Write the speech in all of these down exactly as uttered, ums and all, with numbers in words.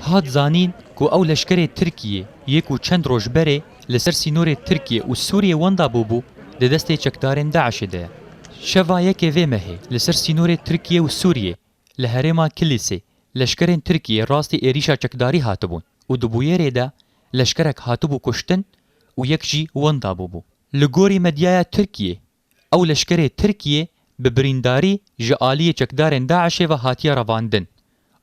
Hat zanîn ku ew leşkerê Tirkiyê yê ku çend roj berê li ser sînorê Tirkiye û Sûriyê wenda bûbû, di destê çekdarên DAIŞê de ye. Şeva yekê vê mehê li ser sînorê Tirkiye û Sûriyê li herêma Kilîsê leşkerên Tirkiyê rastî êrîşa çekdarî hatibûn û di bûyerê de leşkerek hatibû kuştin û yek jî wenda bûbû. Li gorî medyaya Tirkiyê, ew leşkerê Tirkiyê bi birîndarî ji aliyê çekdarên DAIŞê ve hatiye revandin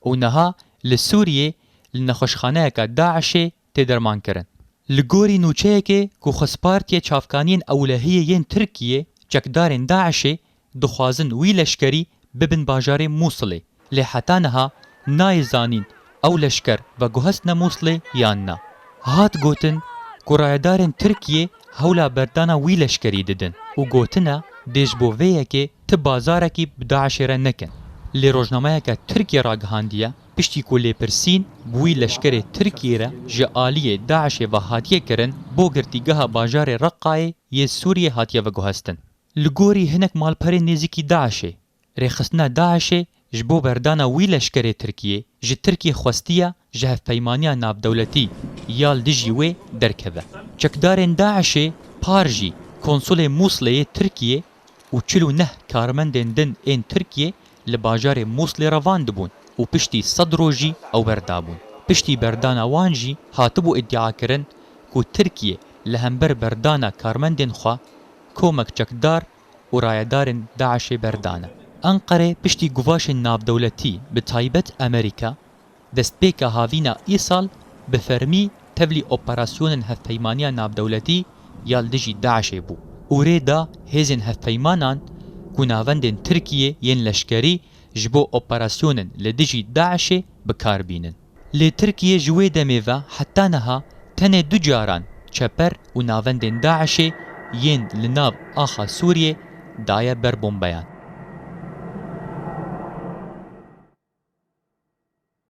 û niha li Sûriyê li nexweşxaneyeke DAIŞê tê dermankirin. Li gorî nûçeyekê ku xwespartiye çavkaniyên ewlehiyê yên Tirkiyê, çekdarên DAIŞê dixwazin wî leşkerî bibin bajarê Mûsilê. Lê heta niha nayê zanîn ew leşker veguhestine Mûsilê yan na. Hat gotin ku rayedarên Tirkiyê hewla berdana wî leşkerî didin û gotine dê ji bo vê yekê ti bazarekî bi DAIŞê re nekin. Lê rojnameyeke Tirkiyê ragihandiye, piştî ku lêpirsîn bi wî leşkerê Tirkiyê re ji aliyê DAIŞê ve hatiye kirin, bo girtîgeha bajarê Reqayê yê Sûriyê hatiye veguhestin. Li gorî hinek malperên nêzîkî DAIŞê, rêxistina DAIŞê ji bo berdana wî leşkerê Tirkiyê ji Tirkiyê xwestiye ji hevpeymaniya navdewletî ya li dijî wê derkeve. Çekdarên DAIŞê par jî konsulê Mûsilê yê Tirkiyê û çil û neh karmendên din ên Tirkiyê li bajarê Mûsilê revandibûn û piştî sed rojî ew berdabûn. Piştî berdana wan jî hatibû îdiakirin ku Tirkiye li hember berdana karmendên xwe komek çekdar û rayedarên DAIŞê berdane. Enqere piştî guvaşên navdewletî, bi taybet Amerîka, destpêka havîna îsal bi fermî tevlî operasyonên hevpeymaniya navdewletî ya li dijî DAIŞê bû û rê da hêzên hevpeymanan ku navendên Tirkiyê yên leşkerî ji bo operasyonên li dijî DAIŞê bi kar bînin. Lê Tirkiye ji wê demê ve heta niha tenê du caran çeper û navendên DAIŞê yên li nav axa Sûriyê daye ber bombeyan.